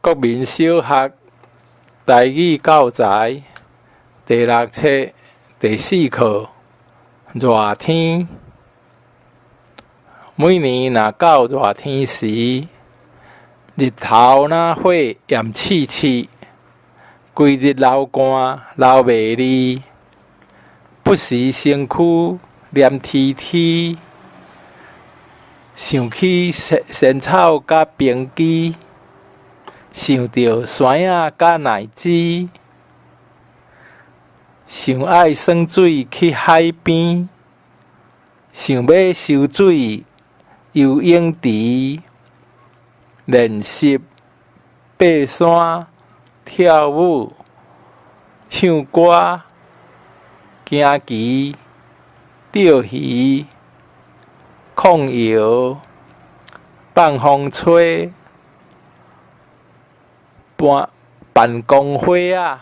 國民小學台語教材第六冊第四課熱天。每年若到熱天時，日頭若火炎熾熾，規日流汗流袂離，不時身軀黏黐黐，想起仙草佮冰機，想著酸仔佮奶汁，想愛耍水去海邊，想欲泅水游泳池，練習爬山、跳舞、唱歌、行棋、釣魚、控藥、放風吹、辦辦公會仔。